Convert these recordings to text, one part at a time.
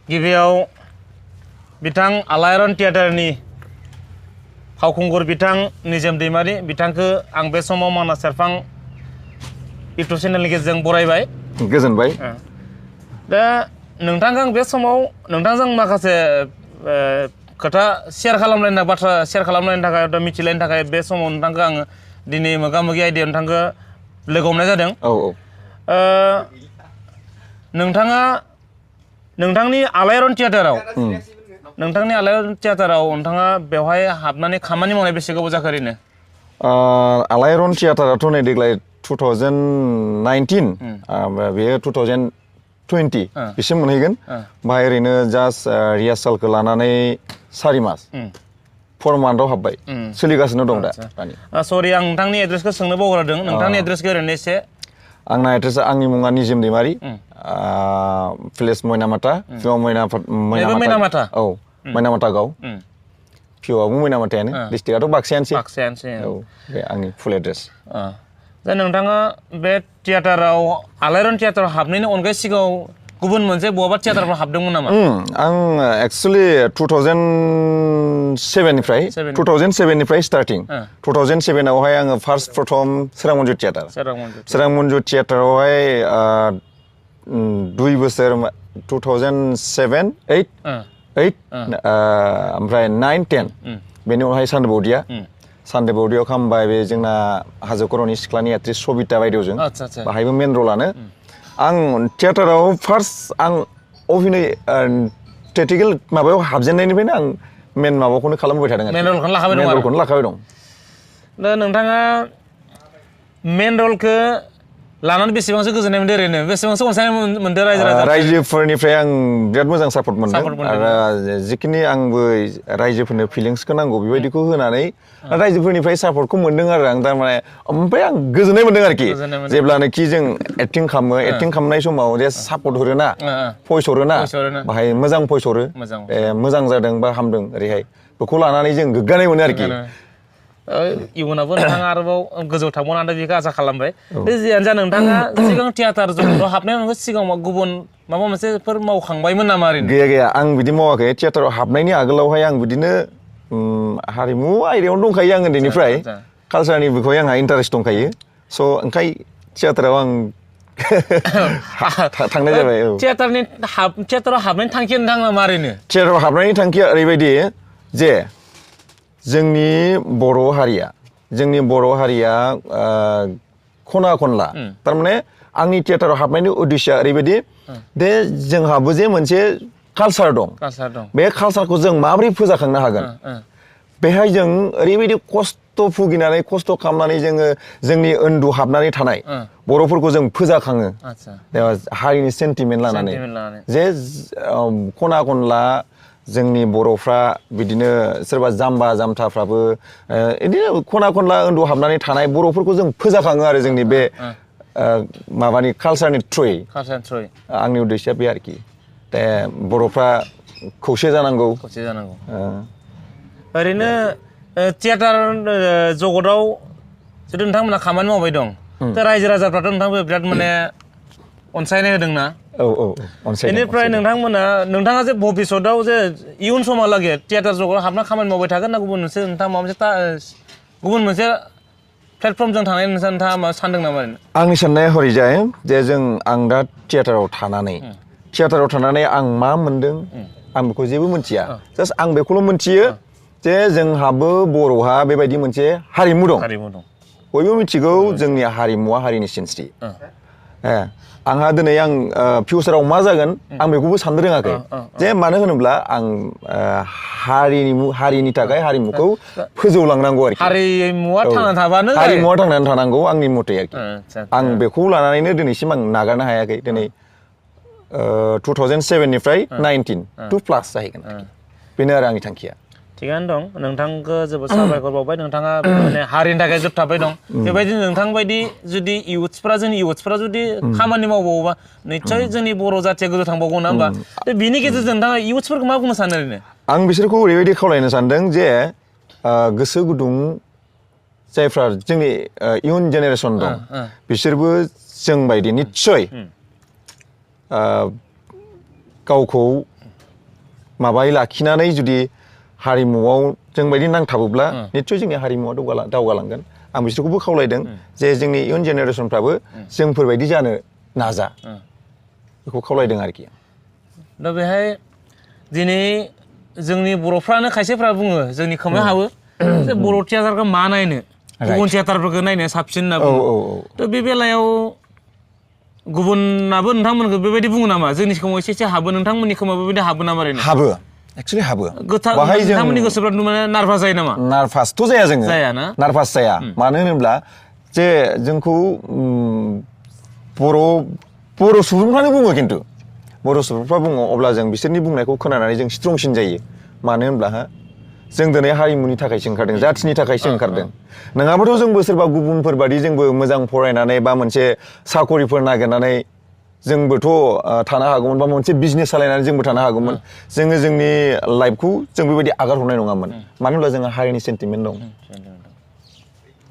गिबियाव बिथां आलायारन थियेटारनि फावखुंगुर बिथां निजोम दैमारि बिथांखौ आं बे समाव मानास सेरफां इउटुब चेनेलनि गेजेरजों बरायबाय गोजोनबाय दा नोंथांखौ आं बे समाव नोंथांजों माखासे खोथा शेयार खालामलायनो बाथ्रा शेयार खालामलायनो थाखाय मिथिलायनो थाखाय बे समाव नोंथांखौ आङो दिनै मोगा-मोगि आयदायाव नोंथांखौ लोगो हमनाय जादों नोंथाङा नोंथांनि आलायारन थियेटाराव नोंथाङा बेवहाय हाबनानै खामानि मावनाय बेसे गोबाव जाखो ओरैनो आलायारन थियेटाराथ' नै देग्लाय 2019 बेयो 2020 बिसिम मोनहैगोन बाहाय ओरैनो जास्ट रिहार्सालखौ लानानै 4 मास 4 मान्थआव हाबबाय सोलिगासिनो दं दा सरि आं नोंथांनि एड्रेसखौ सोंनो बावगारदों नोंथांनि एड्रेसखौ ओरैनो एसे आंना एड्रेसा आंनि मुङा निजोम दैमारि प्लेस मयनामाथा पिअ मयनामाथा औ मयनामाथा गाव पिअआबो मयनामाथायानो डिस्ट्रिक्टआथ' बाक्सायानोसै औ बे आंनि फुल एड्रेस दा नोंथाङा बे थियेटाराव आलायारन थियेटाराव हाबनायनि अनगायै सिगाङाव गुबुन मोनसे बहाबा थियेटारफ्राव हाबदोंमोन नामा आं एक्सुवेलि 2007निफ्राय स्टार्टिं 2007आवहाय आङो फार्स्ट प्रथम सोरां मन्जु थियेटारावहाय 2 बोसोर 2007 8 ओमफ्राय 9 10 बेनि उनावहाय सानदे बौदियाव खालामबाय बे जोंना हाजो खर'नि सिख्लानि एक्ट्रिस सबिता बायदेवजों बाहायबो मेन रलानो आं थियेटाराव फार्स्ट आं अभिनय थियेट्रिकेल माबायाव हाबजेननायनिफ्रायनो आं मेन माबाखौनो खालामबाय थादों मेन रलखौनो लाखाबाय दं दा नोंथाङा मेन रलखौ लानानै बेसेबांसो गोजोननाय मोनदों ओरैनो बेसेबांसो अनसायनाय मोनदों रायजोफोरनिफ्राय आं बिराद मोजां सापर्ट मोनदों आरो जिखिनि आंबो रायजोफोरनो फिलिंसखौ नांगौ बेबायदिखौ होनानै रायजोफोरनिफ्राय सापर्टखौ मोनदों आरो आं थारमाने ओमफ्राय आं गोजोननाय मोनदों आरोखि जेब्लानोखि जों एक्टिं खालामनाय समाव जे सापर्ट हरोना भइस हरोना बाहाय मोजां भइस हरो मोजां जादों बा हामदों ओरैहाय बेखौ लानानै जों गोग्गानाय मोनो आरोखि इयुनावबो नोंथाङा आरोबाव गोजौ थांबावनानै बेखौ आसा खालामबाय बे जियानो जा नोंथाङा सिगां थियेटार जगतआव हाबनाय नोङो सिगाङाव गुबुन माबा मोनसेफोर मावखांबायमोन नामा ओरैनो गैया आं बिदि मावाखै थियेटाराव हाबनायनि आगोलावहाय आं बिदिनो हारिमु आयदायावनो दंखायो आं उन्दैनिफ्राय कालसारनि बिखय आंहा इन्टारेस्ट दंखायो स' ओंखाय थियेटाराव आं थांनाय जाबाय थियेटाराव हाबनायनि थांखिया नोंथाङा मा ओरैनो थियेटाराव हाबनायनि थांखिया ओरैबायदि जे जोंनि बर' हारिया खना खनला थारमाने आंनि थियेटाराव हाबनायनि उद्देश्यआ ओरैबायदि दे जोंहाबो जे मोनसे कालसार दं बे कालसारखौ जों माबोरै फोजाखांनो हागोन बेहाय जों ओरैबायदि खस्थ' भुगिनानै खस्थ' खालामनानै जोङो जोंनि उन्दु हाबनानै थानाय बर'फोरखौ जों फोजाखाङो हारिनि सेन्टिमेन्ट लानानै जे खना खनला जोंनि बर'फ्रा बिदिनो सोरबा जाम्बा जाम्थाफ्राबो बिदिनो खना खनला उन्दु हाबनानै थानाय बर'फोरखौ जों फोजाखाङो आरो जोंनि बे माबानि कालसारनि थ्रुयै आंनि उद्देश्यआ बे आरोखि दा बर'फ्रा खौसे जानांगौ ओरैनो थियेटार जगतआव जुदि नोंथांमोना खामानि मावबाय दं दा रायजो राजाफ्राथ' नोंथांखौ बिराद माने अनसायनाय होदोंना बेनिफ्राय नोंथाङा जे भबिसतआव जे इयुन समहालागै थियेटार जगतआव हाबना खामानि मावबाय थागोन ना गुबुन मोनसे नोंथाङा माबा मोनसे गुबुन मोनसे प्लेटफर्मजों थांनाय नोंथाङा मा सानदों नामा आंनि साननाया हरैजाय जे आं दा थियेटाराव थानानै आं मा मोनदों आं बेखौ जेबो मिथिया जास्ट आं बेखौल' मिथियो जे जोंहाबो बर'हा बेबायदि मोनसे हारिमु दं बयबो मिथिगौ जोंनि हारिमुवा हारिनि सिनस्रि आंहा दिनै आं फिउचाराव मा जागोन आं बेखौबो साननो रोङाखै जे मानो होनोब्ला आं हारिनि थाखाय हारिमुखौ फोजौलांनांगौ आरोखि हारिमुवा थांनानै थानांगौ आंनि मथे आरोखि आं बेखौ लानानैनो दिनैसिम आं नागारनो हायाखै दिनै 2007निफ्राय 19 2+ जाहैगोन बेनो आरो आंनि थांखिया थिगानो दं नोंथांखौ जोबोद साबायखर बावबाय नोंथाङा माने हारिनि थाखाय जोबथाबबाय दं बेबायदिनो नोंथां बायदि जुदि जोंनि इयुथ्सफ्रा जुदि खामानि मावबावोबा निस्सय जोंनि बर' जाथिया गोजौ थांबावगौ ना होमबा बिनि गेजेरजों नोंथाङा इयुथ्सफोरखौ मा बुंनो सानो ओरैनो आं बिसोरखौ ओरैबायदि खावलायनो सानदों जे गोसो गुदुं जायफ्रा जोंनि इयुन जेनेरेसन दं बिसोरबो जोंबायदि निस्सय गावखौ माबायै लाखिनानै जुदि हारिमुआव जोंबायदि नांथाबोब्ला निस्सय जोंनि हारिमुवा दावगालांगोन आं बिसोरखौबो खावलायदों जे जोंनि इयुन जेनेरेसनफ्राबो जोंफोरबायदि जानो नाजा बेखौ खावलायदों आरोखि दा बेहाय दिनै जोंनि बर'फ्रानो खायसेफ्रा बुङो जोंनि खोमायाव हाबो जे बर' थियाटारखौ मा नायनो गुबुन थियाटारफोरखौ नायनाया साबसिन होनना बुङो थ' बे बेलायाव गुबुनाबो नोंथांमोनखौ बेबायदि बुङो नामा जोंनि खोमायाव एसे हाबो नोंथांमोननि खोमायाव बेबायदि हाबो नामा ओरैनो हाबो एक्चुअलि हाबो बाहाय नोंथांमोननि गोसोफ्रा माने नार्भास जायो नामा नार्भासथ' जाया जोङो जाया ना नार्भास जाया मानो होनोब्ला जे जोंखौ बर' सुबुंफ्रानो बुङो खिन्थु बर' सुबुंफ्रा बुङो अब्ला जों बिसोरनि बुंनायखौ खोनानानै जों स्ट्रंसिन जायो मानो होनब्ला जों दिनै हारिमुनि थाखायसो ओंखारदों जाथिनि थाखायसो ओंखारदों नङाबाथ' जोंबो सोरबा गुबुनफोर बादि जोंबो मोजां फरायनानै बा मोनसे साकरिफोर नागिरनानै जोंबोथ' थानो हागौमोन बा मोनसे बिजनेस सालायनानै जोंबो थानो हागौमोन जोङो जोंनि लाइफखौ जों बेबायदि आगार हरनाय नङामोन मानो होनब्ला जोंहा हारिनि सेन्टिमेन्ट दं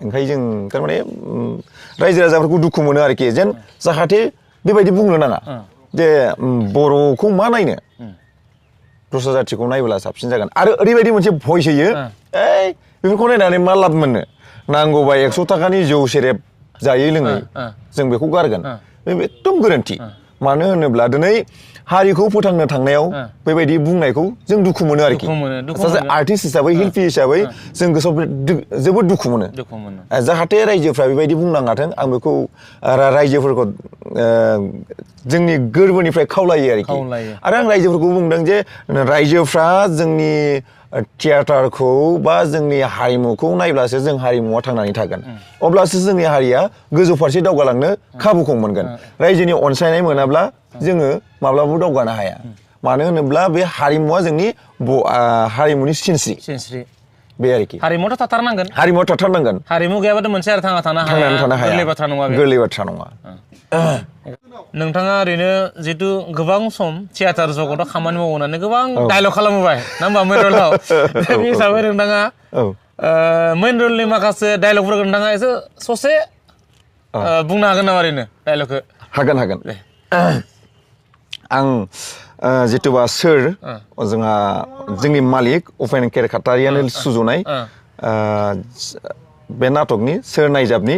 ओंखायनो जों थारमाने रायजो राजाफोरखौ दुखु मोनो आरोखि जेन जाहाथे बेबायदि बुंनो नाङा जे बर'खौ मा नायनो दस्रा जाथिखौ नायब्ला साबसिन जागोन आरो ओरैबायदि मोनसे भइस होयो बेफोरखौ नायनानै मा लाब मोननो नांगौबा 100 थाखानि जौ सेरेब जायै लोङै जों बेखौ गारगोन बे एकदम गोरोन्थि मानो होनोब्ला दिनै हारिखौ फोथांनो थांनायाव बेबायदि बुंनायखौ जों दुखु मोनो आरोखि सासे आर्टिस्ट हिसाबै शिल्पि हिसाबै जों गोसोआव जोबोद दुखु मोनो जाहाथे रायजोफ्रा बेबायदि बुंनाङाथों आं बेखौ रायजोफोरखौ जोंनि गोरबोनिफ्राय खावलायो आरोखि आरो आं रायजोफोरखौ बुंदों जे रायजोफ्रा जोंनि थियाटारखौ बा जोंनि हारिमुखौ नायब्लासो जों हारिमुवा थांनानै थागोन अब्लासो जोंनि हारिया गोजौ फारसे दावगालांनो खाबुखौ मोनगोन रायजोनि अनसायनाय मोनाब्ला जोङो माब्लाबाबो दावगानो हाया मानो होनोब्ला बे हारिमुवा जोंनि हारिमुनि सिनस्रि बे आरोखि हारिमुआथ' थाथारनांगोन हारिमु गैयाबाथ' मोनसे आरो थांना थानो हाया गोरलै बाथ्रा नङा नोंथाङा ओरैनो जिहेतु गोबां सम थियाटार जगताव खामानि मावनानै गोबां डायलग खालामबाय ना होमबा मेन रलाव बे हिसाबै नोंथाङा मेन रलनि माखासे डायलगफोरखौ नोंथाङा एसे ससे बुंनो हागोन नामा ओरैनो डायलगखौ हागोन आं जिथुबा सोर जोंहा जोंनि मालिक उपेन केर खातारियानो सुजुनाय बे नाटकनि सोर नायजाबनि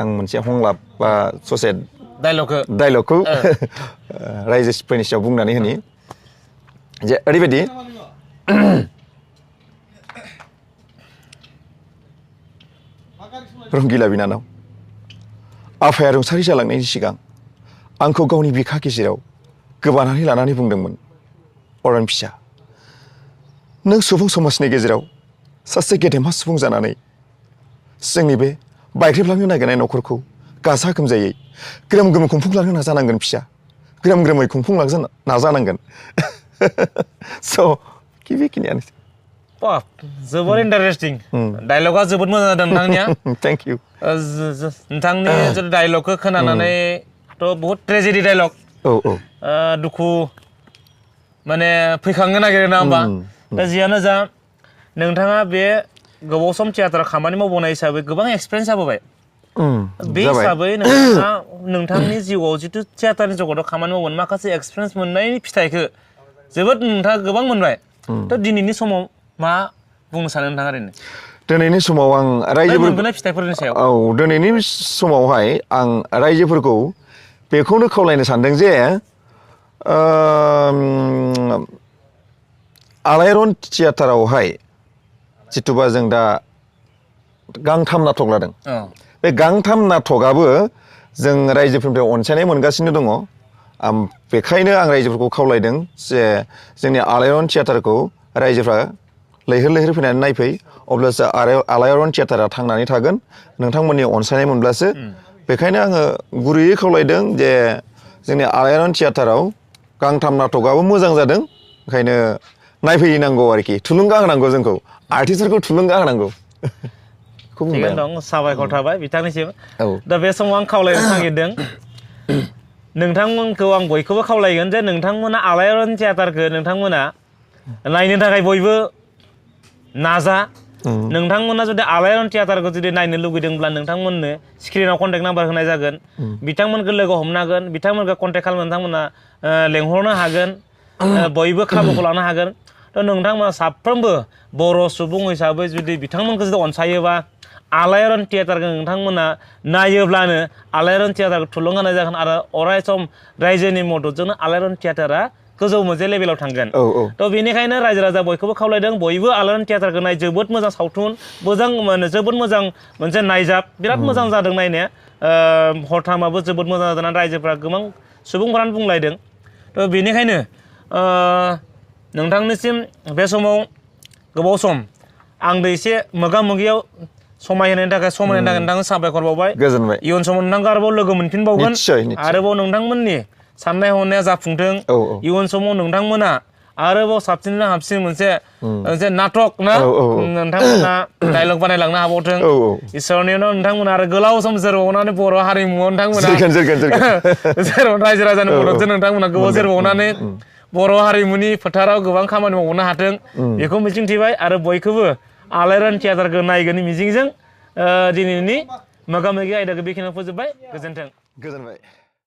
आं मोनसे हंलाब बा ससे डायलगखौ रायजोफोरनि सायाव बुंनानै होनि जे ओरैबायदि रंगिला बिनानाव आफाया रुंसारि जालांनायनि सिगां आंखौ गावनि बिखा गेजेराव गोबानानै लानानै बुंदोंमोन अरन फिसा नों सुबुं समाजनि गेजेराव सासे गेदेमा सुबुं जानानै जोंनि बे बायग्रेबलांनो नागिरनाय न'खरखौ गाजा गोमजायै ग्रोम ग्रोम खुंफुंलांनो नाजानांगोन फिसा ग्रोम ग्रोमै खुंफुंलांनो नाजानांगोन स' बेखिनियानोसै जोबोर इन्टारेस्टिं डायलगा जोबोद मोजां जादों नोंथांनिया थेंक इउ नोंथांनि डायलगखौ खोनानानैथ' बहुत ट्रेजेडि डायलग दुखु माने फैखांनो नागिरो ना होमबा दा जियानो जा नोंथाङा बे गोबाव सम थियाटार खामानि मावबोनाय हिसाबै गोबां एक्सपिरियेन्स जाबोबाय बे हिसाबै नोंथाङा नोंथांनि जिउआव जिथु थियाटारनि जगताव खामानि मावगोन माखासे एक्सपिरियेन्स मोननायनि फिथाइखौ जोबोद नोंथाङा गोबां मोनबाय थ' दिनैनि समाव मा बुंनो सानो नोंथाङा ओरैनो दिनैनि समाव आं मोनबोनाय फिथाइफोरनि सायाव दिनैनि समावहाय आं रायजोफोरखौ बेखौनो खावलायनो सानदों जे आलायारन थियाटारावहाय जिथुबा जों दा गांथाम नाटक लादों बे गांथाम नाटकआबो जों रायजोफोरनिफ्राय अनसायनाय मोनगासिनो दङ बेखायनो आं रायजोफोरखौ खावलायदों जे जोंनि आलायारन थियाटारखौ रायजोफ्रा लैहोर लैहोर फैनानै नायफै अब्लासो आलायारन थियाटारा थांनानै थागोन नोंथांमोननि अनसायनाय मोनब्लासो बेखायनो आङो गुरैयै खावलायदों जे जोंनि आलायारन थियाटाराव गांथाम नाटकआबो मोजां जादों ओंखायनो नायफैनांगौ आरोखि थुलुंगा होनांगौ जोंखौ आर्टिस्टफोरखौ थुलुंगा होनांगौ थिगानो दं साबायखर थाबाय बिथांनिसिम दा बे समाव आं खावलायनो नागिरदों नोंथांमोनखौ आं बयखौबो खावलायगोन जे नोंथांमोना आलायारन थियाटारखौ नोंथांमोना नायनो थाखाय बयबो नाजा नोंथांमोना जुदि आलायारन थियाटारखौ जुदि नायनो लुगैदोंब्ला नोंथांमोननो स्क्रिनाव कन्टेक्ट नाम्बार होनाय जागोन बिथांमोनखौ लोगो हमनांगोन बिथांमोनखौ कन्टेक्ट खालामनो नोंथांमोना लेंहरनो हागोन बयबो खाबुखौ लानो हागोन थ' नोंथांमोना साफ्रोमबो बर' सुबुं हिसाबै जुदि बिथांमोनखौ जुदि अनसायोबा आलायारन थियेटारखौ नोंथांमोना नायोब्लानो आलायारन थियेटारखौ थुलुंगा होनाय जागोन आरो अराय सम रायजोनि मददजोंनो आलायारन थियेटारा गोजौ मोनसे लेभेलाव थांगोन थ' बेनिखायनो रायजो राजा बयखौबो खावलायदों बयबो आलायारन थियेटारखौ नाय जोबोद मोजां सावथुन जोबोद मोजां मोनसे नायजाब बिराद मोजां जादों नायनो हरथामाबो जोबोद मोजां जादों रायजोफ्रा गोबां सुबुंफोरानो बुंलायदों थ' बेनिखायनो नोंथांनिसिम बे समाव गोबाव सम आंदो एसे मोगा मोगियाव समायहोनायनि थाखाय नोंथांनो साबायखर बावबाय गोजोनबाय इयुन समाव नोंथांखौ आरोबाव लोगो मोनफिनबावगोन आरोबाव नोंथांमोननि साननाय हनाया जाफुंथों इयुन समाव नोंथांमोना आरोबाव साबसिन हामसिन मोनसे नाटक ना नोंथांमोना डायलग बानायलांनो हाबावथों इसोरनि उनाव नोंथांमोना आरो गोलाव सम जोरबावनानै बर' हारिमुआव नोंथांमोना रायजो राजानि मददजों नोंथांमोना गोबाव जोरबावनानै बर' हारिमुनि फोथाराव गोबां खामानि मावनो हाथों बेखौ मिजिंथिबाय आरो बयखौबो आलायारन थियेटारखौ नायगोननि मिजिंजों दिनैनि मोगा मोगि आयदाखौ बेखिनियाव फोजोबबाय गोजोन्थों गोजोनबाय